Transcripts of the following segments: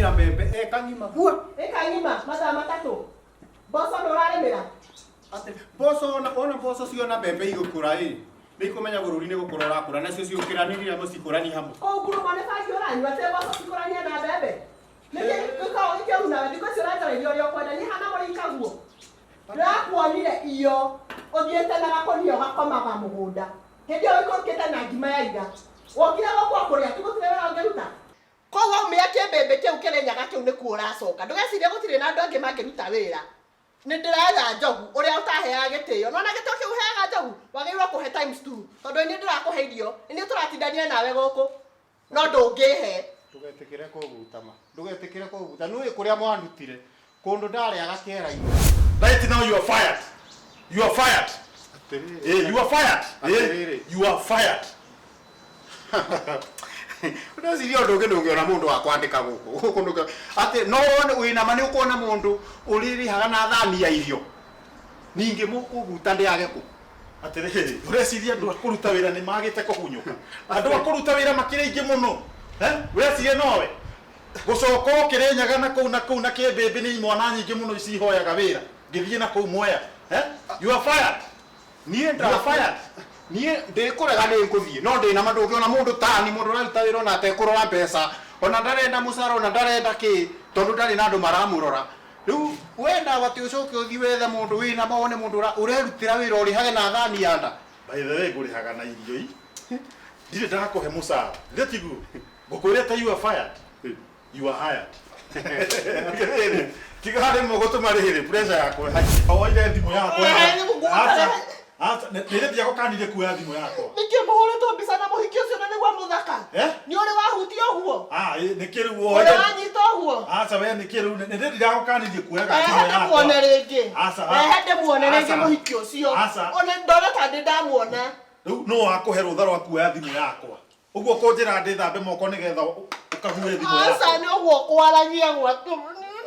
Ndarĩmĩra mbembe eka ng'ima hua. Ĩka ng'ima mathaa matatũ. Mboco ndũrarĩmĩra? Atĩ mboco ona ona mboco ciona mbembe igũkũra ĩ nĩ ikũmenya bũrũri nĩ gũkũra ũrakũra nacio ciũkĩranĩria mũcikũrani hamwe. Kũu ngurumo nĩ bangi ũranyua atĩ mboco cikũranie na mbembe? Nĩkĩ gĩkoragwo gĩkĩũru nawe thikũ ici ũranjarĩria ũrĩa ũkwenda niĩ hana mũrikaguo. Ndĩrakuonire iyo ũthiĩte na gakũnia ũgakomaga mũgũnda. Hĩndĩ ĩyo ũikũrũkĩte na ngima ya ira. Wokire gũkũ o kũrĩa tu gũtirĩ wĩra ũngĩruta? Kũu waumĩra kĩmbĩmbĩ kĩu Kĩrĩnyaga kĩu nĩkuo ũracoka. Ndũgecirie gũtirĩ na andũ angĩ mangĩruta wĩra. Nĩ ndĩretha Njogu ũrĩa ũtaheaga gĩtĩo. Nĩwona gĩtĩo kĩu ũheaga Njogu? Wagĩrĩirwo kũhe times two tondũ nĩ niĩ ndĩrakũhe irio, nĩ niĩ tũratindania nawe gũkũ no ndũngĩhe. Ndũgetĩkĩre kũbuta ma. Ndũgetĩkĩre kũbuta. Nĩũĩ kũrĩa mwandutire? Kũndũ ndarĩaga kĩera-inĩ. Right now you are fired. You are fired. Atĩrĩrĩ. Eh, you are fired. Eh, Atĩrĩrĩ. you are fired. Ndeciria ũndũ ũngĩ ndũngĩona mũndũ wa kwandĩka gũkũ. Gũkũ ndũngĩ atĩ no wone wĩna ma nĩ ũkuona mũndũ ũrĩrĩhaga na thani ya irio. Ningĩ mũkũbuta ndĩage kũ? Atĩrĩrĩ, ũreciria andũ a kũruta wĩra nĩ magĩte kũhunyũka? Andũ a kũruta wĩra makĩrĩ aingĩ mũno. Eh? Ũreciria nowe? Gũcoka o Kĩrĩnyaga na kũu na kũu na Kĩmbĩmbĩ nĩ imwana nyingĩ mũno ici ihoyaga wĩra. Ngĩthiĩ na kũu Mwea. Eh? You are fired. Niĩ You are fired. Niĩ ndĩkũrega nĩ ngũthiĩ no ndĩna ma ndũngĩona mũndũ tani mũndũ ũraruta wĩra ona atekũrora mbeca ona ndarenda mũcara ona ndarenda kĩ tondũ ndarĩ na andũ maramũrora rĩu wenda atĩ ũcoke ũthiĩ wethe mũndũ wĩna ma wone mũndũ ũrerutĩra wĩra ũrĩhage na thani ya nda. By the way ngũrĩhaga na irio i ndirĩ ndakũhe mũcara githĩ tiguo ngũkwĩrĩte you are fired you are hired atĩrĩrĩ tiga rĩmwe gũtũma rĩrĩ pressure yakwa ĩhaice oire thimũ yakwa Eh, nĩ gũkũ Aca, gũtarĩ. aca, nĩ ndiagũkanire kuoya thimũ yakwa Nĩkĩ mũhũrĩtwo mbica na mũhiki ũcio na nĩguo mũthaka? Eh? Nĩ ũrĩ wahutia ũguo? Ah, ĩ, nĩkĩ rĩu Ũrĩ woire wanyita ũguo? aca we nĩkĩ rĩu nĩ ndĩ ndiragũkanirie kuoyaga Rehe thimũ yakwa ndĩmuone rĩngĩ. Aca, Rehe ndĩmuone rĩngĩ aca. mũhiki ũcio. Aca. Ona ndona ta ndĩ ndamuona. Rĩu nũ wakũhe rũtha rwa kuoya thimũ yakwa ũguo kũnjĩra ndĩthambe moko nĩgetha ũkahuhe thimũ Aca yakwa nĩ ũguo kwaragia gwaku.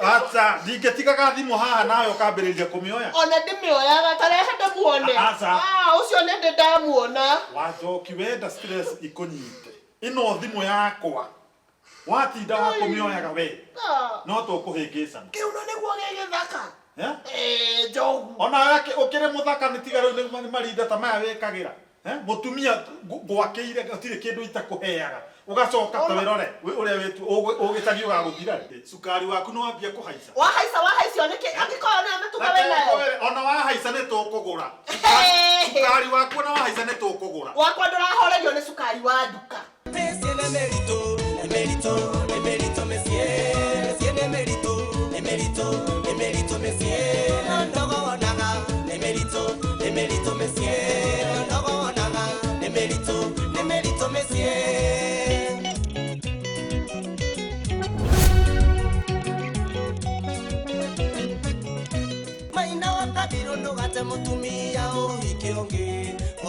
Aca ndingĩtigaga thimũ haha nawe ũkambĩrĩria kũmĩoya. Ona ndĩmĩoyaga ta rehe ndĩmuone. Aca. Ah, ũcio nĩ ndĩ ndamuona. Wanjoki wenda stress ikũnyite ĩno thimũ yakwa watinda wa kũmĩoyaga we Ah, no tũkũhĩngĩcana. Kĩuno nĩguo gĩ gĩthaka. Eh? Eh, Njogu. Ona we ũkĩrĩ mũthaka nĩ tiga rĩu nĩ marinda ta maya wĩkagĩra. Eh? Mũtumia ngwakĩire gũtirĩ kĩndũ itakũheaga ũgacoka ta wĩrore ũrĩa ũgĩtagi ũgagũthira rĩ. Cukari waku nĩ wambia kũhaica. Wahaica wahaicio nĩkĩ? Angĩkorwo nĩyo mĩtugo wĩnayo. Ona wahaica nĩ tũkũgũra. Cukari waku ona wahaica nĩ tũkũgũra. Wakwa ndũrahorerio nĩ cukari wa nduka. Mĩciĩ nĩ mĩritũ, nĩ mĩritũ, nĩ mĩritũ mĩciĩ. Mĩciĩ nĩ mĩritũ, nĩ mĩritũ, nĩ mĩritũ mĩciĩ. No ndogo wonaga, nĩ mĩritũ, nĩ mĩritũ mĩciĩ. No ndogo wonaga, nĩ mĩritũ, nĩ mĩritũ mĩciĩ. Maina wa kabirũ ndũgate mũtumia ũhiki ũngĩ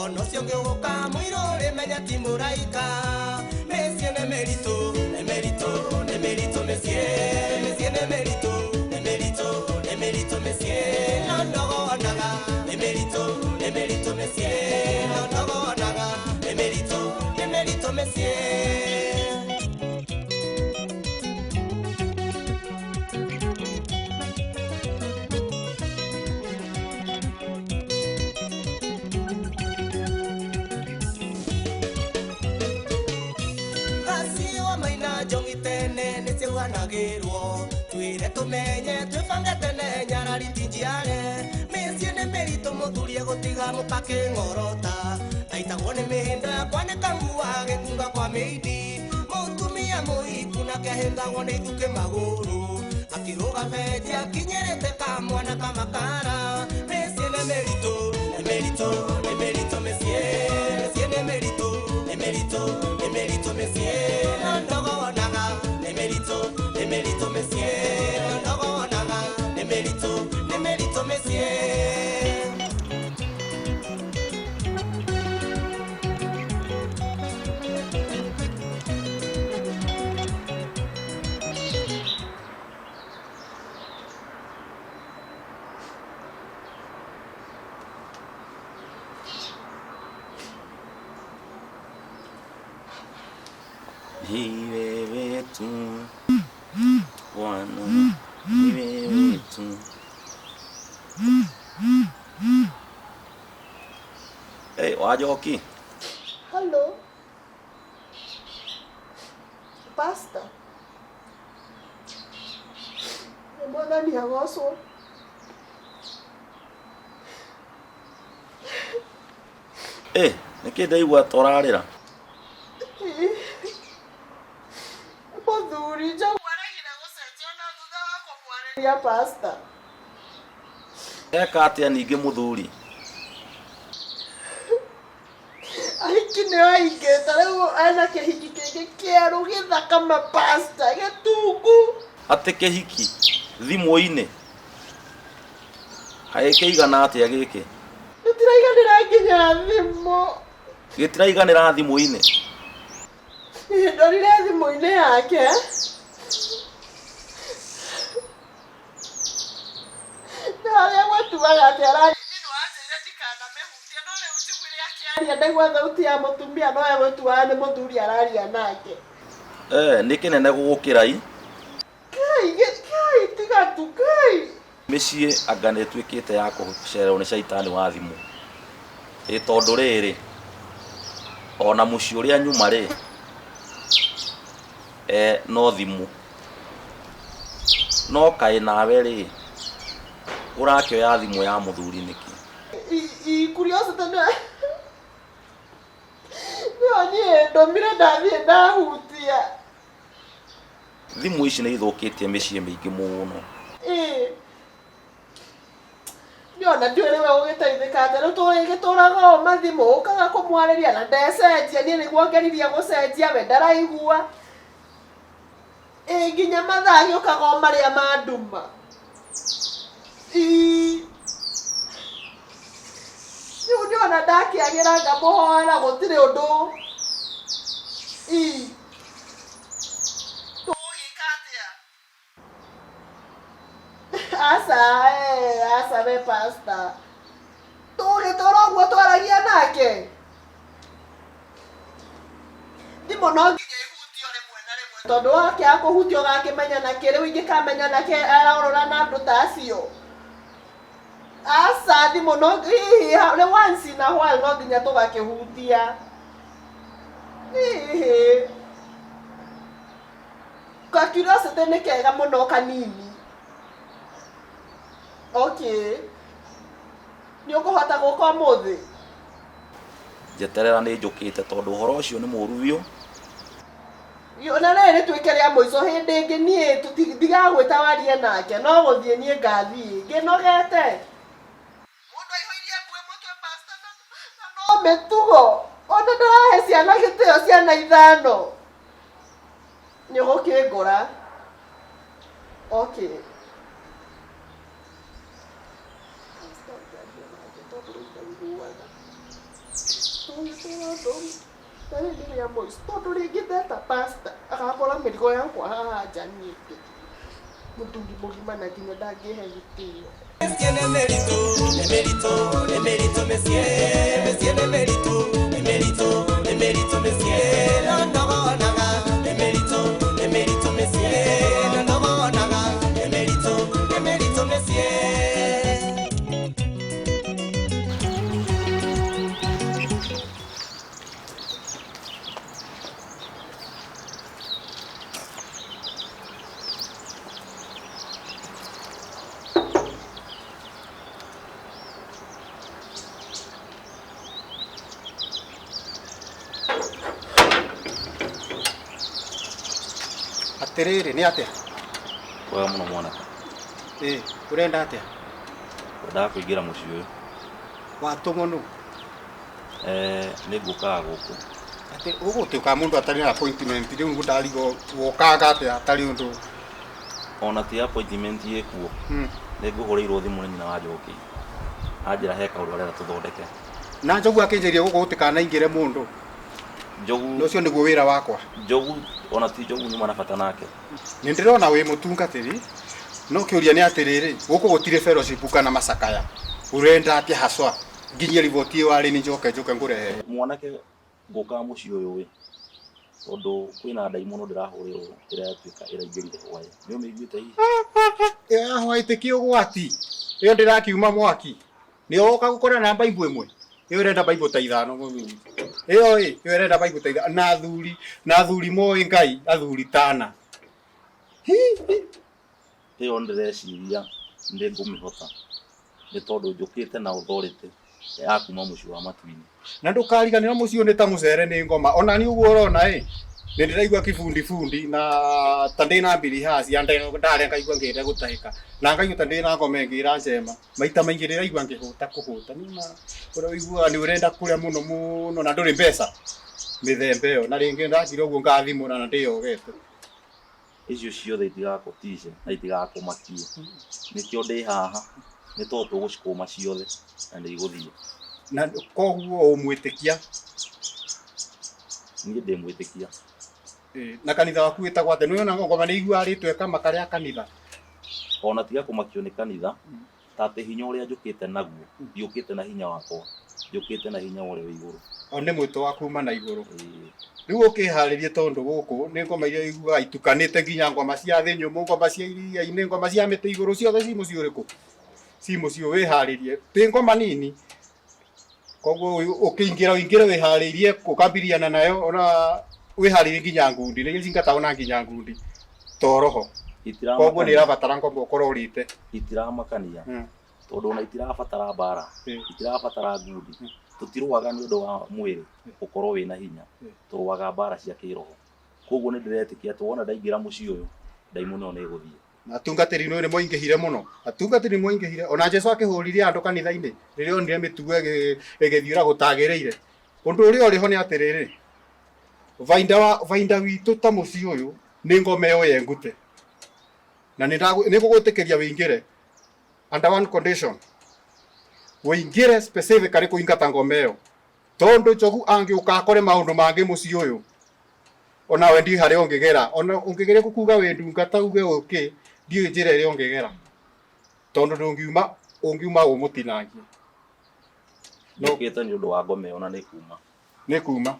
ona ũcio ũngĩ ũgũka mũirũ ũrĩmenya ti mũraika mĩciĩ nĩ mĩritũ nĩ mĩritũ nĩ mĩritũ mĩciĩ mĩciĩ nĩ mĩritũ nĩ mĩritũ nĩ mĩritũ mĩciĩ no ndogo wonaga nĩ mĩritũ nĩ mĩritũ mĩciĩ no ndogo wonaga nĩ mĩritũ nĩ mĩritũ mĩciĩ. Acio maina njongi tene nĩ ciauhanagĩrwo twĩre tũmenye twĩbange tene nyarari ti njiare mĩciĩ nĩ mĩritũ mũthuri egũtiga mũkakĩng'orota aitagwo nĩ mĩhĩndo ya kwanĩka nguo agĩkunga kwa mĩindi mũtumia mũhiku nake ahĩngagwo nĩ ithukĩ magũrũ akĩrũga benji akinyĩrĩte kamwana kamakara mĩciĩ nĩ mĩritũ nĩ mĩritũ nĩ mĩritũ mĩciĩ mĩciĩ nĩ mĩritũ nĩ mĩritũ nĩ mĩritũ mĩciĩ no ndogo wonaga nĩ mĩritũ nĩ mĩritũ mĩciĩ no ndogo wonaga nĩ mĩritũ nĩ mĩritũ mĩciĩ. Wanjoki. Hello. Pastor. Nĩ Mwathani agocwo. Eh, nĩkĩ ndaigua ta ũrarĩra? Mũthuri Njogu aregire gũcenjia ona thutha wa kũmwarĩria pastor. Eka atĩa ningĩ mũthuri? Ahiki nĩo aingĩ ta rĩu ena kĩhiki kĩngĩ kĩerũ gĩthaka ma pastor gĩtungu. Atĩ kĩhiki thimũ-inĩ? Kaĩ kĩigana atĩa gĩkĩ? Gĩtiraiganĩra nginya thimũ. Gĩtiraiganĩra thimũ-inĩ? Ndorire thimũ-inĩ yake. Na harĩa gwatuaga atĩ araria niĩ nĩwanjĩrire ndikanamĩhutie no rĩu njiguire akĩaria ndaigua thauti ya mũtumia no egwĩtuaga nĩ mũthuri araria nake. Eh, nĩ kĩnene gũgũkĩra i. Kai, kai, tiga tu, kai. Mĩciĩ anga nĩ ĩtuĩkĩte ya kũcererwo nĩ caitani wa thimũ. Ĩ tondũ rĩrĩ, ona mũciĩ ũrĩa nyuma rĩ, e, no thimũ. No kaĩ nawe rĩ, ũrakĩoya thimũ ya mũthuri nĩkĩ? I curiosity nĩ nĩyo niĩ ndũmire ndathiĩ ndahutia. Thimũ ici nĩ ithũkĩtie mĩciĩ mĩingĩ mũno. Ĩĩ. Niĩ ona ndiũĩ rĩu egũgĩteithĩka atĩa rĩu tũgĩtũraga o mathimũ ũkaga kũmwarĩria na ndecenjia niĩ nĩguo ngeririe gũcenjia we ndaraigua. Ĩĩ nginya mathaa agĩũkaga o marĩa ma nduma. Ĩĩ. Rĩu niĩ ona ndakĩagĩra ngamũhoera gũtirĩ ũndũ. Ĩĩ. Tũgũgĩka atĩa? Aca, eh, aca we pastor. Tũgũgĩtũra ũguo twaragia nake? Thimũ no nginya ĩhutio rĩmwe na rĩmwe tondũ wakĩaga kũhutia ũgakĩmenya nakĩ rĩu ingĩkamenya nake arorora na andũ ta acio. Aca thimũ no hihi nĩ once in a while no nginya tũgakĩhutia. Hihi. Ka curiosity nĩ kega mũno kanini. Okay. Nĩ ũkũhota gũka ũmũthĩ? Njeterera nĩ njũkĩte tondũ ũhoro ũcio nĩ mũũru biũ. Na rĩrĩ rĩtuĩke rĩa mũico hĩndĩ ĩngĩ niĩ ndigagwĩta warie nake no gũthiĩ niĩ ngathiĩ ngĩnogete. Mũndũ aihũirie mbuĩ mũtwe pastor na no mĩtugo ona ndarahe ciana gĩtĩo ciana ithano. Nĩ ũgũkĩngora. Okay. Pastor ngĩaria nake tondũ rĩu ndaiguaga. Na rĩrĩ nĩ rĩa mũico tondũ rĩngĩ ndeta pastor agakora mĩrigo yakwa haha nja niĩ mũthuri mũgima na nginya ndangĩhe gĩtĩo. Mĩciĩ nĩ mĩritũ, nĩ mĩritũ, nĩ mĩritũ mĩciĩ, mĩciĩ nĩ mĩritũ, nĩ mĩritũ, nĩ mĩritũ mĩciĩ, no ndogonaga, nĩ mĩritũ, nĩ mĩritũ mĩciĩ, no ndogonaga, nĩ mĩritũ, nĩ mĩritũ mĩciĩ. Atĩrĩrĩ, nĩ atĩa? Wega mũno mwanake. Ĩ, ũrenda atĩa? Ngwendaga kũingĩra mũciĩ ũyũ. Watũmwo nũ? Eh, nĩ ngũkaga gũkũ. Atĩ ũgũtuĩka mũndũ atarĩ na appointment rĩu nĩguo ndarigwo wokaga atĩa atarĩ ũndũ. Ona ti appointment ĩkuo. Nĩ ngũhũrĩirwo thimũ nĩ nyina wa Njoki. Anjĩra he kaũndũ arenda tũthondeke. Na Njogu akĩnjĩria gũkũ gũtikanaingĩre mũndũ. Njogu. Na ũcio nĩguo wĩra wakwa. Njogu ona ti Njogu nyuma na bata nake. Nĩ ndĩrona wĩ mũtungatĩri no kĩũria nĩ atĩrĩrĩ gũkũ gũtirĩ fellowship kana macakaya. Ũrenda atĩa haswa? Nginyie riboti ĩyo arĩ nĩ njoke njoke ngũrehere. Mwanake ngũkaga mũciĩ ũyũ ĩ tondũ kwĩna ndaimono ndĩrahũrĩrwo ĩratuĩka ĩraingĩrire hwaĩ. Nĩ ũmĩiguĩte hihi? Ĩyo ya hwaĩ ti ũgwati. Ĩyo ndĩrakiuma mwaki. Nĩ woka gũkora namba imwe ĩmwe. Ĩyo ĩrenda baibũ ta ithano mũthuri. Ĩyo ĩ, ĩyo ĩrenda baibũ ta ithano na athuri, na athuri moĩ Ngai, athuri tana. Hi, hi. Ĩyo ndĩreciria nĩ ngũmĩhota nĩ tondũ njũkĩte na authority ya kuma mũciĩ wa matu-inĩ. Na ndũkariganĩrwo mũciĩ ũyũ nĩ ta mũcere nĩ ngoma. Ona niĩ ũguo ũrona ĩ, nĩ ndĩraigua kĩbundibundi na ta ndĩna mbirihacia ndarĩa ngaigua ngĩenda gũtahĩka na ngaigua ta ndĩna ngoma ĩngĩ ĩranjema. Maita maingĩ ndĩraigua ngĩhũta kũhũta. Nĩ ona ũrĩa ũiguaga nĩ ũrenda kũrĩa mũno mũno na ndũrĩ mbeca mĩthemba ĩyo. Na rĩngĩ ndakira ũguo ngathimũra na ndĩyogete. Icio ciothe itigakũtice na itigakũmakie. Nĩkĩo ndĩ haha nĩ tondũ tũgũcikũma ciothe na nĩ igũthiĩ. Na koguo ũmwĩtĩkia? Niĩ ndĩ mwĩtĩkia. Na kanitha waku wĩtagwo atĩa? Nĩ wona ngoma nĩ iguaga rĩtwa ĩkamaka rĩa kanitha. Ona tiga kũmakio nĩ kanitha, ta atĩ hinya ũrĩa njũkĩte naguo, ndiũkĩte na hinya wakwa, njũkĩte na hinya wa ũrĩa wĩ igũrũ. O nĩ mwĩto wa kuma na igũrũ. Rĩu ũkĩharĩrie tondũ gũkũ nĩ ngoma iria ũiguaga itukanĩte nginya ngoma cia thĩ nyũmũ, ngoma cia iria-inĩ, ngoma cia mĩtĩ igũrũ, ciothe ci mũciĩ ũrĩkũ? Ci mũciĩ wĩharĩrie. Ti ngoma nini. Koguo ũkĩingĩra ũingĩre wĩharĩirie ũkambiriana nayo ona wĩharĩrie nginya ngundi, nĩ cingatagwo na nginya ngundi to roho. Koguo nĩ ĩrabatara ngoma ũkorwo ũrĩte. Itiramakania tondũ ona itirabatara mbara, itirabatara ngundi. Tũtirũaga nĩ ũndũ wa mwĩrĩ ũkorwo wĩna hinya, tũrũaga mbara cia kĩroho. Koguo nĩ ndĩretĩkia atĩ wona ndaingĩra mũciĩ ũyũ, ndaimono ĩyo nĩ ĩgũthiĩ. Na atungatĩri nĩ moingĩhire mũno. Atungatĩri moingĩhire. Ona Jesu akĩhũrire andũ kanitha-inĩ rĩrĩa onire mĩtugo ĩgĩthiĩ ũrĩa gũtagĩrĩire. Ũndũ ũrĩa ũrĩ ho nĩ atĩrĩrĩ, bainda witũ ta mũciĩ ũyũ nĩ ngoma ĩyo yengute. Na nĩ ngũgwĩtĩkĩria wĩingĩre under one condition. Wĩingĩre specifically kũingata ngoma ĩyo. Tondũ Njogu angĩũka akore maũndũ mangĩ mũciĩ ũyũ, onawe ndiũĩ harĩa ũngĩgera. Ona ũngĩgeria kuga wĩ ndungata uge ũkĩ, ndiũĩ njĩra ĩrĩa ũngĩgera. Tondũ ndũngiuma, ũngiuma ũmũtinangie. Njũkĩte nĩ ũndũ wa ngoma ĩyo na nĩ kuma. Nĩ kuma.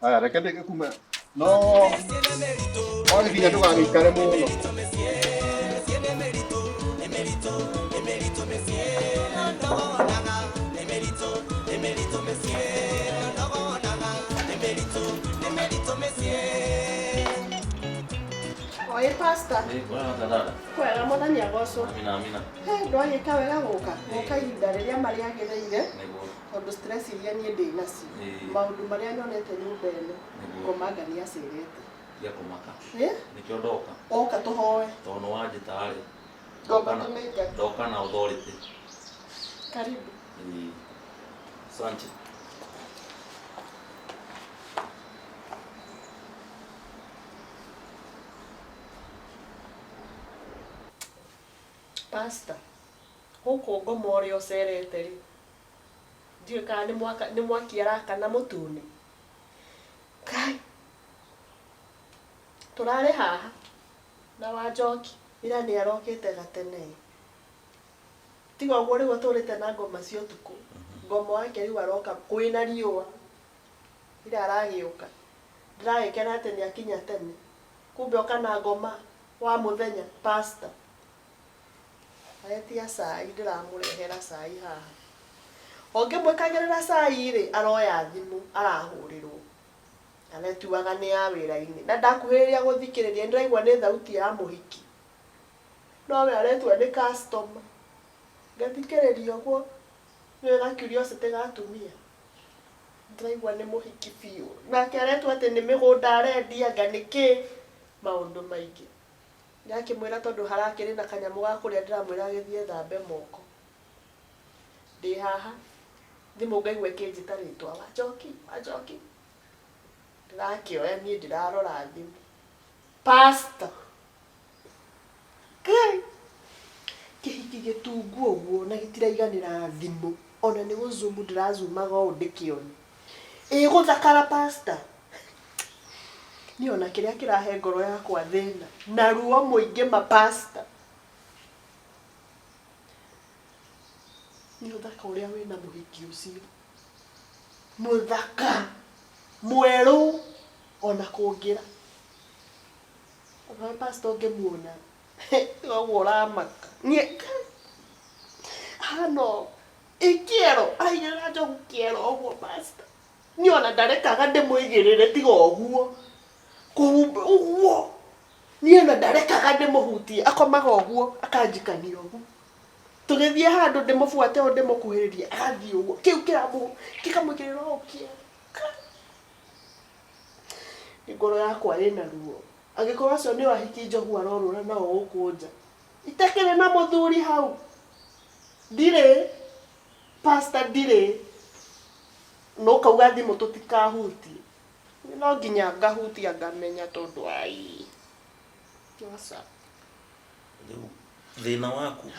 Aya, reke ndĩke kuma. No, wagĩkinya ndũgagĩikare mũno. Oĩ pastor. Kwega mwathani agocwo. Amina, amina. He ndwagĩka wega gũka. Gũka ihinda rĩrĩa marĩagĩrĩire. Tondũ stress iria niĩ ndĩ nacio. Maũndũ marĩa nyonete nyũmba ĩno. Ngoma anga nĩ acerete. Tiga kũmaka. Nĩkĩo ndoka. Oka tũhoe. Tondũ nĩ wanjĩta rĩ. Ngoma tũmĩingate. Ndoka na authority. Karibu. Asante. Pastor, gũkũ ngoma ũrĩa ũcerete rĩ, ndiũĩ kana nĩ mwaki arakana mũtune. Kai, tũrarĩ haha na Wanjoki ira nĩ arokĩte gatene. Tiga ũguo rĩu atũrĩte na ngoma cia ũtukũ. Ngoma wake rĩu aroka kwĩna riũa. Ira aragĩũka. Ndĩragĩkena atĩ nĩ akinya tene. Kumbe oka na ngoma wa mũthenya, pastor. Aretia cai, ndĩramũrehera cai haha. O ngĩmwĩkagĩrĩra cai rĩ, aroya thimũ, arahũrĩrwo. Aretuaga nĩ ya wĩra-inĩ. Na ndakuhĩrĩria gũthikĩrĩria, nĩndĩraigua nĩ thauti ya mũhiki. No we aretua nĩ customer. Ngathikĩrĩria ũguo, nĩũĩ ga curiosity ga atumia. Ndĩraigua nĩ mũhiki biũ. Nake aretua atĩ nĩ mĩgũnda arendia, anga nĩ kĩ, maũndũ maingĩ. Ndakĩmwĩra tondũ harakĩrĩ na kanyamũ ga kũrĩa ndĩramwĩra agĩthiĩ ethambe moko. Ndĩ haha, thimũ ngaigua ĩkĩnjĩta rĩtwa, Wanjoki, Wanjoki. Ndĩrakĩoya niĩ ndĩrarora thimũ. Pastor. Ngai! Kĩhiki gĩtungu ũguo na gĩtiraiganĩra thimũ. Ona nĩ gũ zoom ndĩrazumaga ũũ ndĩkĩone. Ĩgũthakara pastor. Niĩ ona kĩrĩa kĩrahe ngoro yakwa thĩna na ruo mũingĩ ma pastor. Nĩ ũthaka ũrĩa wĩna mũhiki ũcio. Mũthaka, mwerũ ona kũngĩra. Onawe pastor ũngĩmuona ũguo ũramaka. Niĩ ahana ũũ. Ĩ kĩero aigĩrĩra njogu kĩero ũguo pastor. Niĩ ona ndarekaga ndĩmũigĩrĩre tiga ũguo. Kũhumba ũguo. Niĩ ona ndarekaga ndĩmũhutie akomaga ũguo akanjikania ũguo. Tũgĩthiĩ handũ ndĩmũbuate ũũ ndĩmũkuhĩrĩrie agathiĩ ũguo. Kĩu kĩramũ kĩkamũigĩrĩra ũũ kĩero. Nĩ ngoro yakwa ĩna ruo. Angĩkorwo acio nĩo ahiki njogu arorũra nao gũkũ nja. Itakĩrĩ na mũthuri hau. Ndirĩ. Pastor ndirĩ. Na ũkauga thimũ tũtikahutie. No nginya ngahutia ngamenya tondũ ai. Aca. Rĩu thĩna waku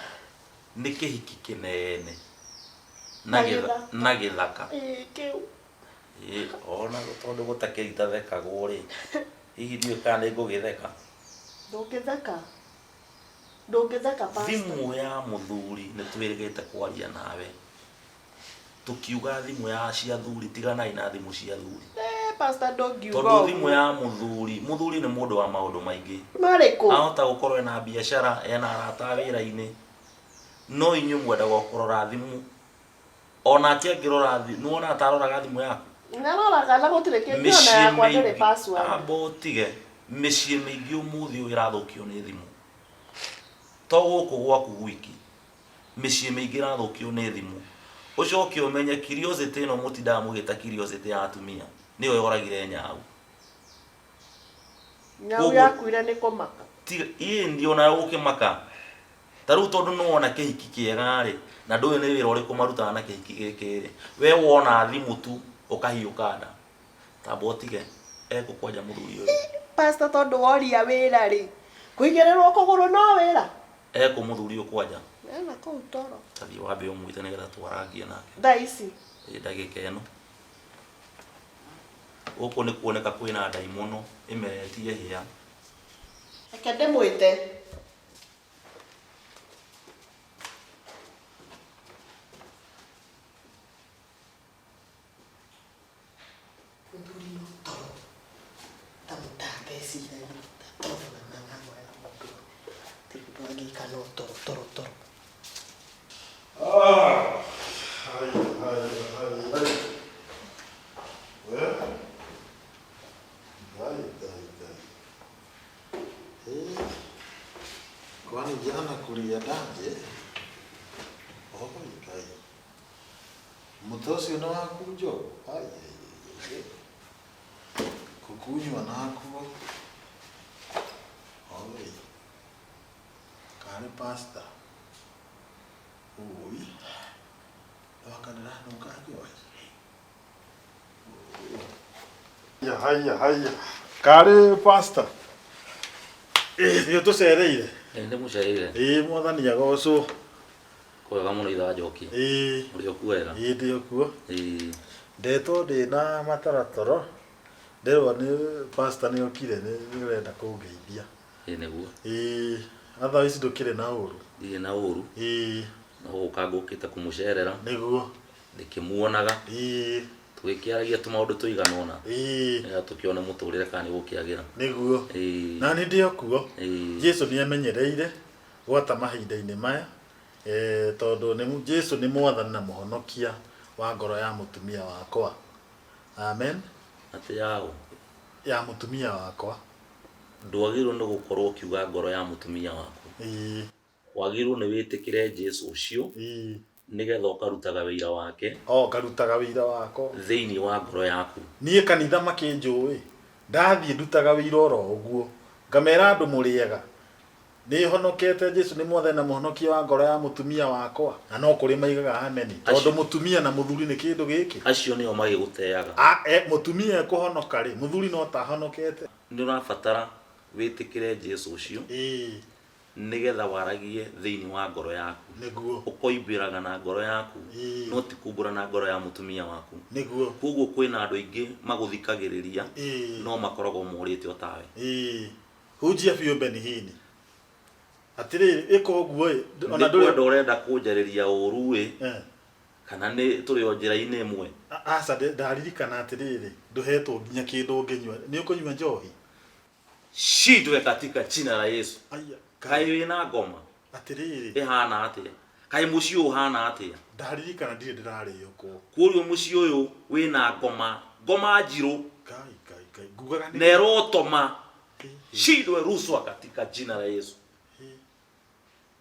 nĩ kĩhiki kĩnene na na gĩthaka. Ĩĩ kĩu. Ĩĩ ona tondũ gũtakĩrĩ itathekagwo rĩ, hihi ndiũĩ kana nĩ ngũgĩtheka. Ndũngĩtheka. Ndũngĩtheka pastor. Thimũ ya mũthuri nĩ twĩrĩgĩte kwaria nawe tũkiuga thimũ ya cia athuri tiganai na thimũ cia athuri. Eh, pastor ndũngiuga Tondũ thimũ ũguo. ya mũthuri, mũthuri nĩ mũndũ wa maũndũ maingĩ. Marĩkũ? Ahota gũkorwo ena biacara, ena arata a wĩra-inĩ. No inyuĩ mwendaga o kũrora thimũ. Onake angĩrora thimũ, nĩ wonaga ta aroraga thimũ yaku? Nĩaroraga na gũtirĩ kĩndũ ona Mĩciĩ yakwa ndĩrĩ mĩingĩ, password. amba ũtige, mĩciĩ mĩingĩ ũmũthĩ ũyũ ĩrathũkio nĩ thimũ. To gũkũ gwaku gwiki, mĩciĩ mĩingĩ ĩrathũkio nĩ thimũ. Ũcoke ũmenye curiosity ĩno mũtindaga mũgĩta curiosity ya atumia, nĩyo yoragire nyau. Nyau Koguo yakuire nĩ kũmaka. Tiga, ĩĩ onawe gũkĩmaka. Ta rĩu tondũ nĩ wona kĩhiki kĩega rĩ, na ndũĩ nĩ wĩra ũrĩkũ marutaga na kĩhiki gĩkĩ rĩ, we wona thimũ tu ũkahiũka nda. Tamba ũtige, egũkwanja mũthuri ũyũ. Pastor tondũ woria wĩra rĩ, kũigĩrĩrwo kũgũrũ no wĩra? Ekũ mũthuri ũyũ kwanja? Ena kũu toro. Ta thiĩ wambe ũmwĩte nĩgetha twarangie nake. Thaa ici? Ĩ ndagĩka ĩno. Gũkũ nĩ kuoneka kwĩna ndaimono ĩmeretie hĩa. Reke ndĩmwĩte. Mũthuri no toro ta mũtata eciragia ta toro na mang'ang'o ya mũndũ gũtirĩ ũndũ angĩka no toro toro toro. Ah, hai, hai, hai, hai. We? Ngai, Ngai, Ngai. Eh, kwani jana kuliendaje? Oh, Ngai. Mũtĩ ũcio nĩ waku Njogu? Ai, ai, ai, ai. Kũkunyua nakuo. Oi. Karĩ pastor. Oi. Waka ndĩranunga njohi. Haiya, haiya, haiya. Karĩ pastor. Ĩ, nĩ ũtũcereire. Nĩ ndĩmũcereire. Ĩ, mwathani agocwo. Kwega mũno itha Njoki. Ĩĩ. Mũrĩ o kuo wega? Ĩĩ ndĩ o kuo. Ĩĩ. Ndetwo ndĩ na mataratoro, nderwo nĩ pastor nĩ okire nĩ ũrenda kũngeithia. Ĩĩ nĩguo. Ĩĩ, otherwise ndũkĩrĩ na ũru. Ndirĩ na ũru. Ĩĩ. No gũka ngũkĩte kũmũcerera. Nĩguo. Ndĩkĩmuonaga. Ĩĩ. Tũgĩkĩaragia tũmaũndũ tũigana ũna. Ĩĩ. Nĩgetha tũkĩone mũtũrĩre kana nĩ ũgũkĩagĩra. Nĩguo. Ĩĩ. Na niĩ ndĩ o kuo. Ĩĩ. Jesu nĩ amenyereire gwata mahinda-inĩ maya tondũ nĩ Jesu nĩ mwathani na mũhonokia wa ngoro ya mũtumia wakwa. Amen. Atĩ ya ũ? Ya mũtumia wakwa. Ndwagĩrĩirwo nĩ gũkorwo ũkiuga ngoro ya mũtumia waku. Ĩĩ. Wagĩrĩirwo nĩ wĩtĩkĩre Jesu ũcio Ĩĩ. nĩgetha ũkarutaga wĩira wake. O, ngarutaga wĩira wakwa. Thĩinĩ wa ngoro yaku. Niĩ kanitha makĩnjũĩ, ndathiĩ ndutaga wĩira oro ũguo. Ngamera andũ mũrĩega. Nĩhonokete, Jesu nĩ Mwathani na Mũhonokia wa ngoro ya mũtumia wakwa. Na no kũrĩ maigaga ameni, tondũ mũtumia na mũthuri nĩ kĩndũ gĩkĩ. Acio nĩo magĩgũteaga. A, e, mũtumia ekũhonoka-rĩ, mũthuri no ta ahonokete? Nĩũrabatara wĩtĩkĩre Jesu ũcio. Ĩĩ. Nĩgetha waragie thĩinĩ wa ngoro yaku. Nĩguo. Ũkoimbĩraga na ngoro yaku, Ĩĩ. no ti kumbũra na ngoro ya mũtumia waku. Nĩguo. Koguo kwĩna andũ aingĩ magũthikagĩrĩria, Ĩĩ. no makoragwo morĩte o tawe. Ĩĩ. Hunjia biũ Benny Hinn. Atĩrĩrĩ, ĩka ũguo ĩ, ona Nĩ ndũrĩ kwenda ũrenda kũnjarĩria ũru ĩ, Eh. kana nĩ tũrĩ o njĩra-inĩ ĩmwe? Aca, ndaririkana atĩrĩrĩ, ndũhetwo nginya kĩndũ ũngĩnyua. Nĩ ũkũnyua njohi? Shindwe katika jina la Yesu. Aya, Kaĩ wĩna ngoma? Atĩrĩrĩ. Ĩhana atĩa? Kaĩ mũciĩ ũyũ ũhana atĩa? Ndaririkana ndirĩ ndĩrarĩo kũ. Kwoguo mũciĩ ũyũ wĩna ngoma, ngoma njirũ. Ngai Ngai Ngai ngugaga nĩ. Na ĩrotoma. Shindwe ruswa katika jina la Yesu.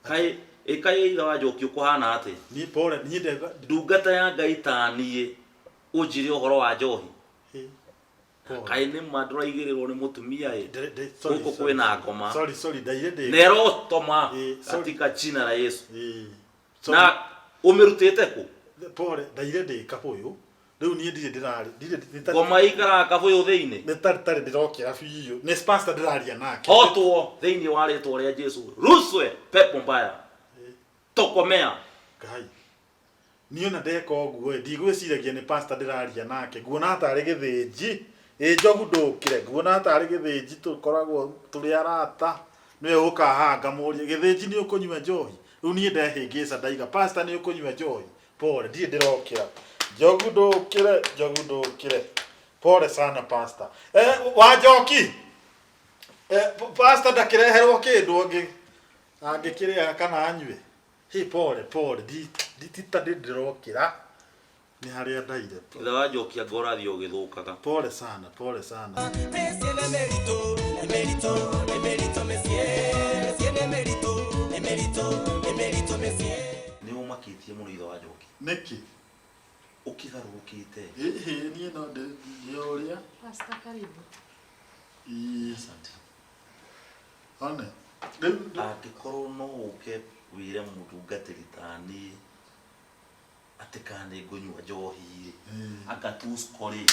Kaĩ ĩ kaĩ ithe wa Njoki ũkũhana atĩa? Niĩ pole niĩ ndega. Ndungata ya Ngai ta niĩ ũnjĩre ũhoro wa njohi. Kaĩ nĩ ma ndũraigĩrĩrwo nĩ mũtumia ĩ? Sorry, Gũkũ sorry, kwĩna ngoma. Sorry, sorry, ndaire ndĩ. Na ĩrotoma Ĩ, sorry. katika jina la Yesu. Ĩ, sorry. Na ũmĩrutĩte kũ? Pole, ndaire ndĩ kabũyũ. Rĩu niĩ ndirĩ ndĩrarĩ, ndirĩ nĩ ta- Ngoma ĩikaraga kabũyũ thĩinĩ. nĩ tarĩ tarĩ ndĩrokĩra biũ. Nĩ pastor ndĩraria nake. Hotwo thĩinĩ wa rĩtwa rĩa Jesu. Ruswe pepo mbaya. Tokomea. Ngai. Niĩ ona ndeka ũguo ĩ, ndigwĩciragia nĩ pastor ndĩraria nake, nguona tarĩ gĩthĩnji, ĩ njogu ndũkĩre, nguona tarĩ gĩthĩnji tũkoragwo tũrĩ arata, nĩwe ũkaga haha ngamũria, gĩthĩnji nĩ ũkũnyua njohi? Rĩu niĩ ndehĩngĩca ndaiga pastor nĩ ũkũnyua njohi? Pole, ndirĩ ndĩrokĩra. Njogu ndũkĩre, njogu ndũkĩre. Pole sana pastor. Eh, Wanjoki! Eh, pastor ndakĩreherwo kĩndũ angĩkĩrĩa kana anyue. Hĩ pole pole ndi ndi ti ta ndĩ ndĩrokĩra nĩ harĩa ndaire. Ithe wa Njoki anga ũrathiĩ ũgĩthũkaga. Pole sana pole sana. Mĩciĩ nĩ mĩritũ, nĩ mĩritũ, nĩ mĩritũ mĩciĩ. Mĩciĩ nĩ mĩritũ, nĩ mĩritũ, nĩ mĩritũ mĩciĩ. Nĩ ũmakĩtie mũno ithe wa Njoki. Nĩkĩ? Ũkĩgarũrũkĩte. Ĩhĩ niĩ no ndĩ o ũrĩa. Pastor karibu. Ĩĩ. Asante. One. Rĩu Angĩkorwo no ũke wĩre mũtungatĩri ta niĩ atĩ kana nĩ ngũnyua njohi rĩ, anga tusko rĩ,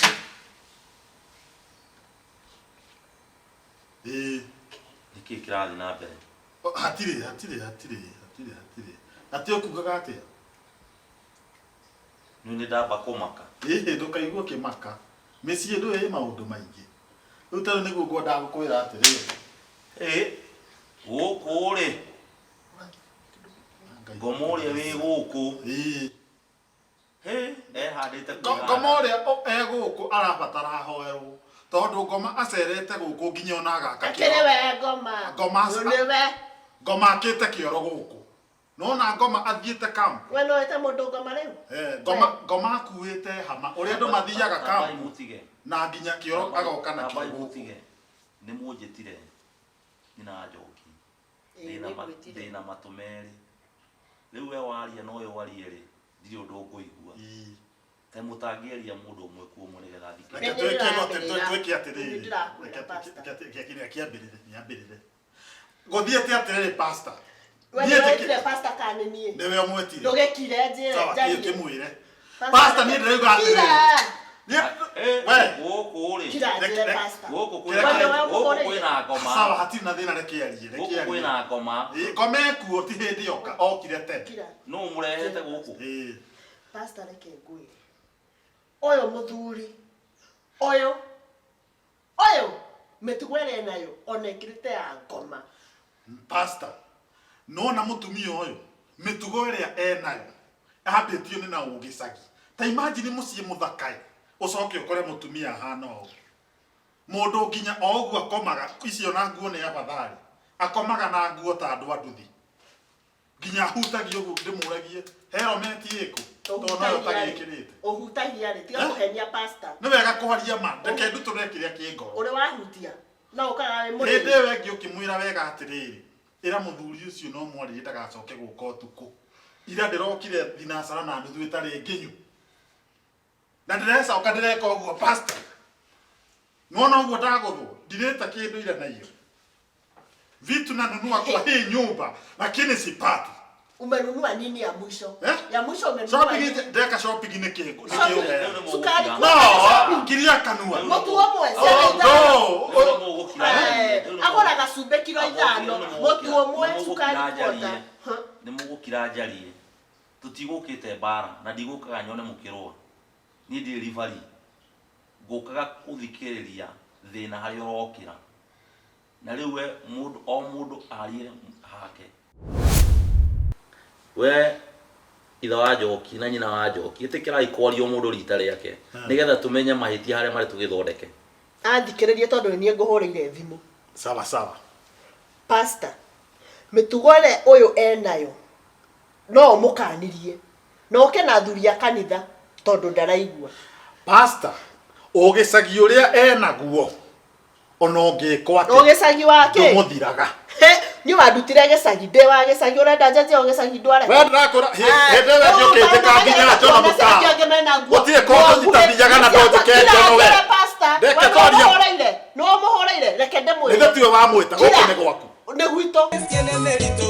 Ĩĩ. nĩkĩ kĩrathiĩ na mbere? Hatirĩ hatirĩ hatirĩ hatirĩ hatirĩ. Atĩ ũkugaga atĩa? Nĩ nĩ ndamba kũmaka. Ĩhĩ ndũkaigue ũkĩmaka. Mĩciĩ ndũĩ ĩ maũndũ maingĩ. Rĩu tarĩu nĩguo ngwendaga gũkwĩra atĩrĩrĩ. Ĩ, gũkũ rĩ, ngoma ũrĩa wĩ gũkũ. Ĩĩ. Hĩ, ehandĩte Ngoma kwĩhanda. ũrĩa e gũkũ arabatara ahoerwo. Tondũ ngoma acerete gũkũ nginya ona agaka Akĩrĩ kĩoro. we ngoma. Ngoma Nĩwe. Ngoma akĩte kĩoro gũkũ. Nona ngoma athiĩte camp. We no wĩte mũndũ ngoma rĩu? Eh, ngoma ngoma akuĩte hama ũrĩa andũ mathiaga Tambai camp mũtige. na nginya kĩoro agoka na Tambai kĩo gũkũ. mũtige. Nĩ mũnjĩtire nyina wa Njoki. Ĩĩ, Ndĩna ma- nĩngwĩtire. ndĩna matũ merĩ. Rĩu we waria na ũyũ warie rĩ, ndirĩ ũndũ ngũigua. Ĩĩ. Kaĩ mũtangĩaria mũndũ ũmwe kwa ũmwe nĩgetha Reke thikĩrĩrie. Nĩ twĩke ndĩrambĩrĩra. twĩke atĩrĩrĩ. Nĩ ndĩrakwĩra, Reke pastor. kĩambĩrĩre, nĩambĩrĩre. Gũthiĩte atĩrĩrĩ pastor. We Niĩ nĩwe njĩkĩ- wĩtire pastor kana nĩ niĩ? Nĩwe ũmwĩtire. Ndũgĩkire njĩre Sawa, njarie. kĩmwĩre. Pastor, Pastor niĩ ndĩrauga atĩrĩrĩ. Kira. Niĩ- Eh, We. gũkũ rĩ, Kira Reke- njĩre reke- pastor. gũkũ Kira- kwĩna Kira- gũkũ kwĩna ngoma. Sawa, hatirĩ na thĩna reke arie, reke Gũkũ arie. kwĩna ngoma. Ĩĩ, ngoma ekuo ti hĩndĩ yoka okire tene. Kira. Nũ mũrehete gũkũ? Ĩĩ. Pastor reke ngwĩre. Ũyũ mũthuri. Ũyũ. Ũyũ mĩtugo ĩrĩa enayo ona ĩkĩrĩte ya ngoma. Pastor, nona mũtumia ũyũ mĩtugo ĩrĩa enayo ambĩtio nĩ na ũgĩcagi. Ta imagine mũciĩ mũthaka ĩ, ũcoke ũkore mũtumia ahana ũũ. Mũndũ nginya o ũguo akomaga, icio na nguo nĩ afadhali. Akomaga na nguo ta andũ a nduthi. Nginya ahutagia ũguo ndĩmũragie, helmet ĩkũ? Tondũ noyo ũtagĩkĩrĩte. Ũhutagia rĩ, tiga Eh? kũhenia pastor. Nĩ wega kwaria ma, reke ndutũre kĩrĩa kĩ ngoro. Ũrĩ wahutia. No ũkaga wĩ Hĩndĩ mũrĩu. ĩyo ĩngĩ ũkĩmwĩra wega atĩrĩrĩ, ĩra mũthuri ũcio no mwarĩrie ndagacoke gũka ũtukũ. Ira ndĩrokire thinacara na nuthu ĩtarĩ nginyu. Na ndĩrecoka ndĩreka ũguo pastor. Nĩwona ũguo ndagũthwo, ndirĩte kĩndũ ira na iyo. Vitu nanunua kwa hii nyumba lakini sipati. Umenunua nini ya mwisho? Eh? Ya mwisho umenunua Shopping nini? ndeka shopping nĩ kĩngũ nĩ Shopping. kĩũheo. Sukari No, kiria kanua. Mũtu ũmwe Oh, ciana ithano. no. Rĩu nĩ mũgũkira Eh, njarie. Rĩu nĩ agũraga cumbĩ kiro Agũkira- ithano, rĩu nĩ mũtu mũgũkira- ũmwe, nĩ mũgũkira cukari njarie. kwota. Huh? Nĩ mũgũkira njarie. Tũtigũkĩte mbara na ndigũkaga nyone mũkĩrũa. Niĩ ndirĩ ribari. Ngũkaga gũthikĩrĩria thĩna harĩa ũrokĩra. Na rĩu we mũndũ o mũndũ arie hake. We ithe wa Njoki na nyina wa Njoki ĩtĩkĩrai kwaria o mũndũ rita rĩake nĩgetha tũmenye mahĩtia harĩa marĩ tũgĩthondeke. Athikĩrĩrie tondũ nĩ niĩ ngũhũrĩire thimũ. Sawa sawa. Pastor, mĩtugo ĩrĩa ũyũ enayo No ũmũkanirie na ũke na athuri a kanitha tondũ ndaraigua. Pastor, ũgĩcagi ũrĩa enaguo ona ũngĩkwo atĩa Ũgĩcagi wake ndũmũthiraga. Niĩ wandutire gĩcagi, ndĩ wa gĩcagi, ũrenda njanjie gĩcagi ndware? We ndĩrakwĩra hĩndĩ ĩyo njũkĩte kanginya njono mũkawa. Gũtirĩ kũndũ nyitambinyaga na ndonjũke njono we. Reke twarie. Nĩũmũhũrĩire, reke ndĩmwĩre. Nĩ tiwe wamwĩta, gũkũ nĩ gwaku. Nĩ gwitũ. Mĩciĩ nĩ mĩritũ.